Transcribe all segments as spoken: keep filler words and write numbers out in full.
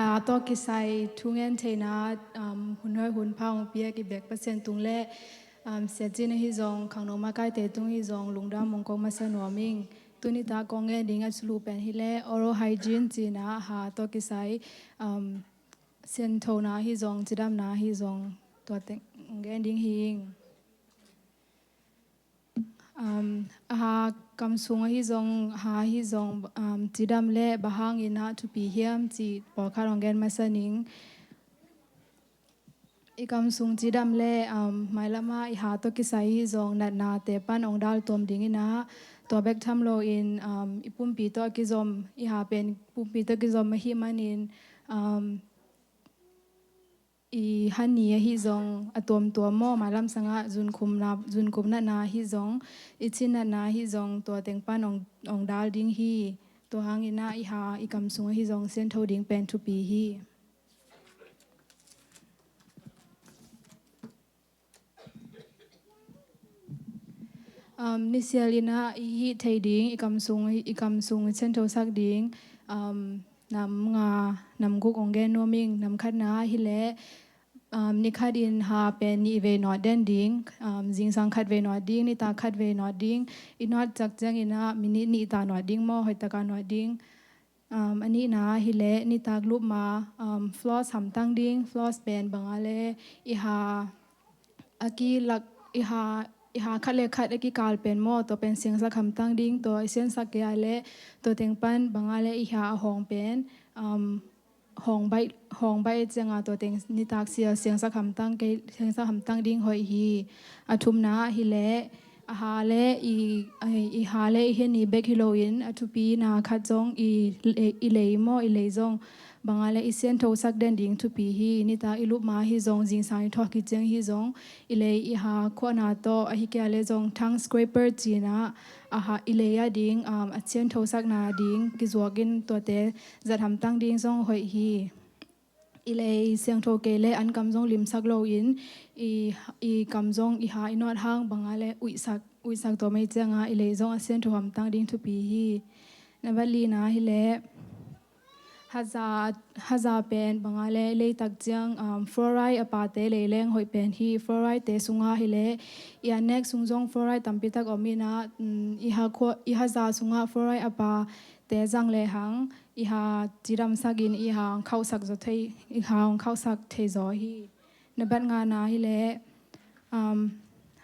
A tawh kisai thungen theihna, um, hun hoih hun pha hong piak i biak Pasian tung le, um, Sia Cin ahi zong, khangno makaite tung hi zong, lungdam hong ko masa nuam ing. Tuni tak kong gen ding a sulu pen hi le, oral hygiene cihna, ha tawh kisai, um, sianthona hi zong, cidamna hi zong, tua teng gen ding hi ing. Um, a ha kam sung ahi zong, ha ahi zong, um, cidam le bang hangin a thupi hiam cih pawlkhat hong gen masa ning. I kam sung cidam le, um, mailam a i ha tawh kisai ahi zong natnate pan hong dal tuam ding in a, tua bek tham loin, um, i pumpi tawh a kizom, i ha pen pumpi tawh kizom ahih manin, um, i ha ni ahi zong a tuamtuam maw, mailam sangah zunkhum na, zunkhum natna ahi zong, i cin natna ahi zong, tua teng pan hong, hong dal ding hi. Tua hangin a i ha, i kam sung ahi zong siantho ding pen thupi hi. Um, nisial in a i hih thei ding, i kam sung, i kam sung sianthosak ding, um, nam nga, nam guk hong gen nuam ing. Nam khatna hi le, um, ni khat in ha pen nih vei nawt den ding, um, zingsang khat vei nawt ding, nitak khat vei nawt ding, i nawt cak ciangin a minit nih ta nawt ding maw, hoih taka nawt ding. Um, a nihna hi le nitak lup ma, um, floss hamtang ding, floss pen bang a le i ha a kilak, i ha, i ha khat le khat a kikal pen maw, tua pen siangsak hamtang ding, tua i siansak kei a le tua teng pan bang a le i ha a hawng pen, um, hawng baih, hawng baih cianga tua teng nitak sia siangsak hamtang kei, siangsak hamtang ding hoih hi. A thumna hi le, a ha le i, i, i ha le i ha ni bek hi loin, a thupina khat zong i, i lei maw, i lei zong bang a le i sianthosak den ding thupi hi. Nitak i lup ma hi zong, zingsang i thuak hi ciang hi zong, i lei i ha khuahna tawh, ahi kei a le zong tongue scraper cihna, a ha i lei a ding, um, a sianthosakna ding kizuak in tuate zat hamtang ding zong hoih hi. I lei siangtho kei le an kam zong limsak loin, i, i kam zong i ha i nawt hang bang a le uihsak, uihsak tua mei cianga i lei zong a siantho hamtang ding thupi hi. Nambat lina hi le, haza, haza pen bang a le leitak ciang, um, fluoride a pate lei leng hoih pen hi. Fluoride te sunga hi le, i an nek sung zong fluoride tampi tak om in a, um, i ha khua, i haza sunga fluoride a pa te zang le hang, i ha cidamsak in i ha hong khauhsak zaw thei, i ha hong khauhsak thei zaw hi. Nambat ngana hi le, um,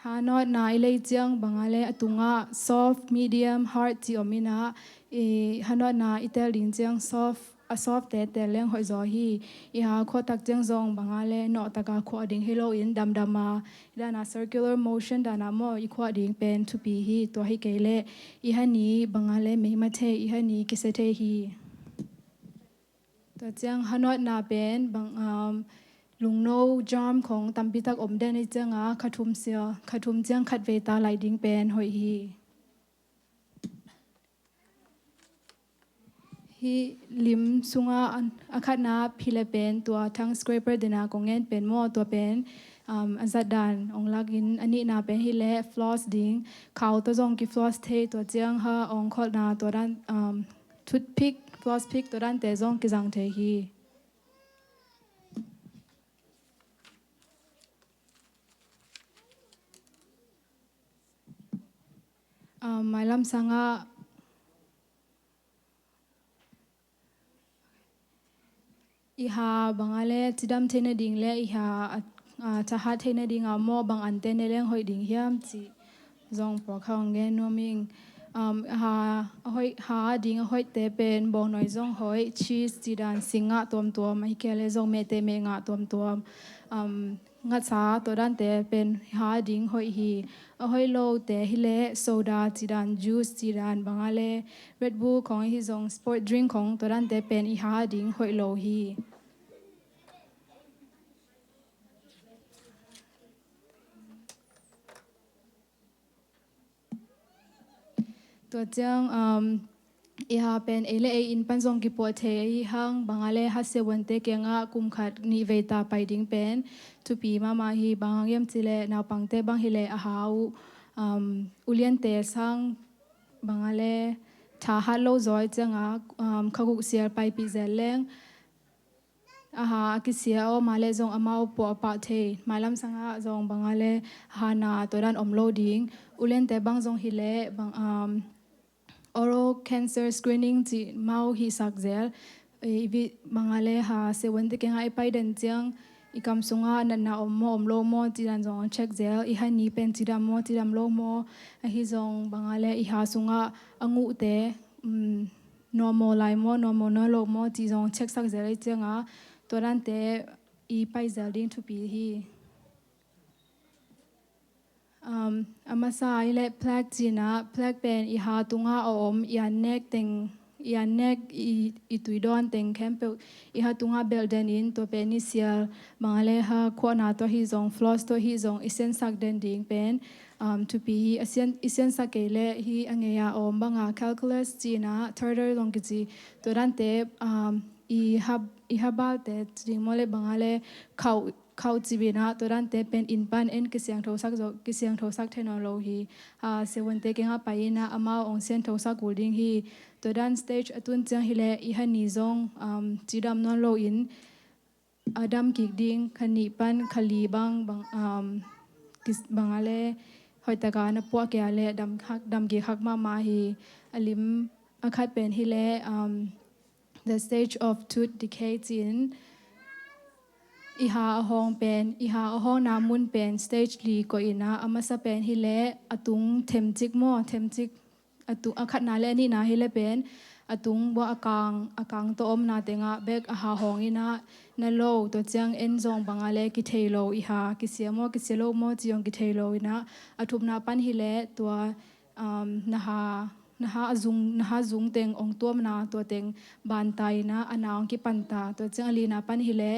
ha nawtna i lei ciang bang a le a tungah soft, medium, hard ci om in a, i ha nawtna i tel ding ciang soft, a soft te tel leng hoih zaw hi. I ha khuah tak ciang zong bang a le nawh taka khuah ding hi loin damdam a, dana circular motion dana maw i khuah ding pen thupi hi. Tua hi kei le i ha ni bang a le meima thei, i ha ni kisia thei hi. Tua ciang ha nawtna pen bang, um, lungno germ khong tampi tak om den i cianga kha thum sia, kha thum ciang khat vei ta lai ding pen hoih hi. Hih lim sunga a, a khatna phi le pen tua tongue scraper dena kong ngen pen maw, tua pen, um, a zat dan ong lak in, a nihna pen hi le floss ding, khau tawh zong ki floss thei, tua ciang ha ong kholhna tua dan, um, toothpick, floss pick tua dante zong kizang thei hi. Um, mailam sangah i ha bang a le cidam theih nading le i ha a, a, thahat theih nading a maw bang ante ne leng hoih ding hiam cih zong pawlkhat hong gen nuam ing. Um, ha, a hoih, ha ding a hoihte pen bawngnawi zong hoih, cheese cih dan sing ngah tuamtuam, ahi kei le zong mehte meh ngah tuamtuam. Um, ngatsa tua dante pen ha ding hoih hi. A hoih lote hi le soda cih dan, juice cih dan, bang a le Red Bull khong ahi zong, sport drink khong tua dante pen i ha ding hoih lo hi. Tua ciang, um, i ha pen ei le ei inn pan zong kipuah thei ahi hang, bang a le ha siavuante kiangah kum khat nih vei ta pai ding pen thupi mahmah hi. Bang hang hiam cih le naupangte bang hi le a ha uh, um, uliante sang bang a le thahat lo zaw i cianga, um, kha guk sial paipih zel leng aha a kisia aw ma le zong amau puah a pah thei. Mailam sangah zong banga le hana tua dan om lo ding. Uliante bang zong hi le bang, um, oral cancer screening ci mau hi sak zel. I vi banga le ha seven te kenga i pai den ciang i kam sunga natna om maw om lo maw ci dan zong check zel. I ha ni pen cidam maw cidam lo maw, ahi zong banga le i ha sunga a nguhte, um, normal lai maw normal nawn lo maw ci zong check sak zel i cianga tua dante i pai zel ding thupi hi. Um, a masa i le plaque cina, plaque pen i ha tunga a om i an nek teng, i an nek i, i tui dawn teng khempeuh i ha tunga belh den in tua pen i sial banga le ha khuahna tua hi zong floss tua hi zong i siansak den ding pen, um, thupi hi. A sian, i siansak kei le hi a ngeia a om banga calculus cina, tartar zong kici tua dante, um, i ha, i ha balte ci ding maw le banga le khauh khauh cibina tua dante pen in pan en kisiangthosak zo, kisiangthosak thei nawn lo hi. Ha seven te kenga pai ina amau ong siangthosak kul ding hi. Tua dan stage a tun ciang hi le i ha ni zong, um, cidam nawn lo in a dam kik ding kha ni pan kha li bang bang, um, kis, banga le hoih taka na puah kei a le dam hak, dam kik hak mahmah hi. A lim a khat pen hi le, um, the stage of tooth decay cin i ha a hawng pen, i ha a hawngna mun pen stage li koih ina a masa pen hi le a tung themcik maw, themcik a tung, a khatna le a nihna hi le pen a tung bua a kang, a kang tawh omna tengah bek a ha hawng ina na lo tua ciang en zong banga le kithei lo i ha kisia maw kisia lo maw ci zong kithei lo ina a thumna pan hi le tua, um, na ha, na ha a zung, na ha zung teng ong tuamna tua teng ban ta ina a na ong kipan ta. Tua ciang a lina pan hi le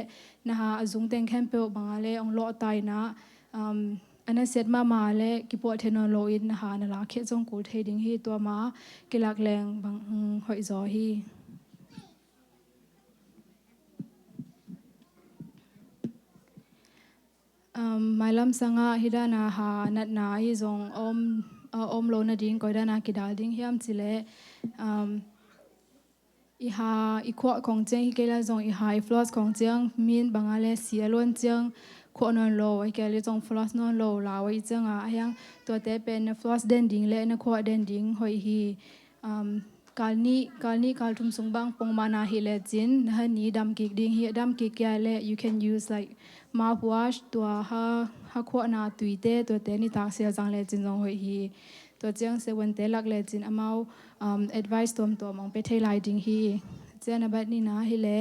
na ha a zung teng khempeuh banga le ong lawh ta ina, um, a na siat mahmah le kipuah thei nawn lo in na ha na la khiat zong kul thei ding hi. Tua ma kilak leng bang, um, hoih zaw hi. Um, mailam sangah hi dana ha natna hi zong om, uh, om lo nading koi dana kidal ding hiam ci le, um, i ha i khuah khong ciang hi kei la zong i ha i floss khong ciang min banga le si a luan ciang khuah nawn lo, a hi kei le zong floss nawn lo lau a i cianga a hiang tuate pen na floss den ding le na khuah den ding hoih hi. Um, kal nih, kal nih kal thum sung bang pongmana hi le cin na ha ni dam kik ding hi. Dam kik kia le you can use like mouthwash, tua ha, ha khuahna tuite tuate nitak sial zang le cin zong hoih hi. Tua ciang seven te lak le cin amau, um, advice tuamtuam ong pe thei lai ding hi. Cian a bat nina hi le,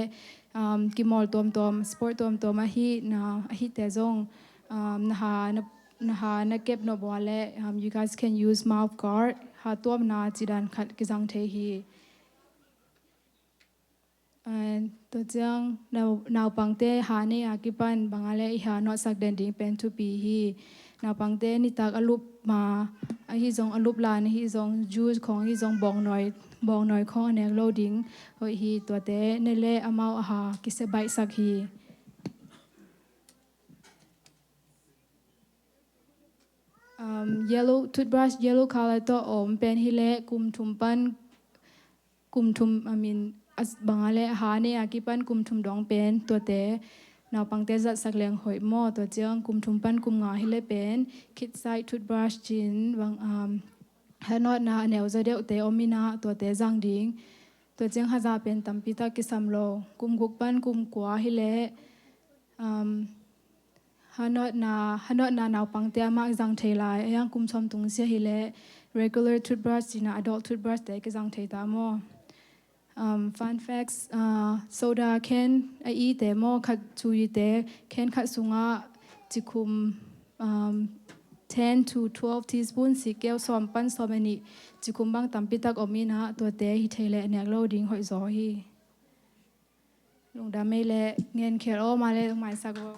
um, kimawl tuamtuam, sport tuamtuam ahi na, ahi te zong, um, na ha na na ha na kep nop ua le, um, you guys can use mouth guard. Ha tuamna cidan khat kizang thei hi. And tua ciang nau, naupangte ha nei a kipan banga le i ha nawtsak den ding pen thupi hi. Naupangte nitak a lup ma ahi zong a lup lan ahi zong juice khong ahi zong bawngnawi, bawngnawi khong a nek lo ding hoih hi. Tuate ne le amau a ha kisia baihsak hi. Um, yellow toothbrush, yellow color tawh om pen hi le kum thum pan kum thum, I mean, as banga le a ha nei a kipan kum thum dong pen tuate naupangte zatsak leng hoih maw. Tua ciang kum thum pan kum nga hi le pen kid side toothbrush cin bang, um, ha nawtna a neu zaw deuhte om ina tuate zang ding. Tua ciang haza pen tampi tak kisam lo. Kum guk pan kum kua hi le, um, ha nawtna, ha nawtna naupangte a mah kizang thei lai. A hiang kum sawm tung sia hi le regular toothbrush cina adult toothbrush te kizang thei ta maw. Um, fun facts, uh, soda can a i te maw khat cu i te can khat sungah cikhum, um, ten to twelve teaspoon si keu sawm pan sawm a nih cikhum bang tampi tak om ina tuate hi thei le nek lo ding hoih zaw hi. Lungdam ei le ngen khial aw ma le lungmaisak aw.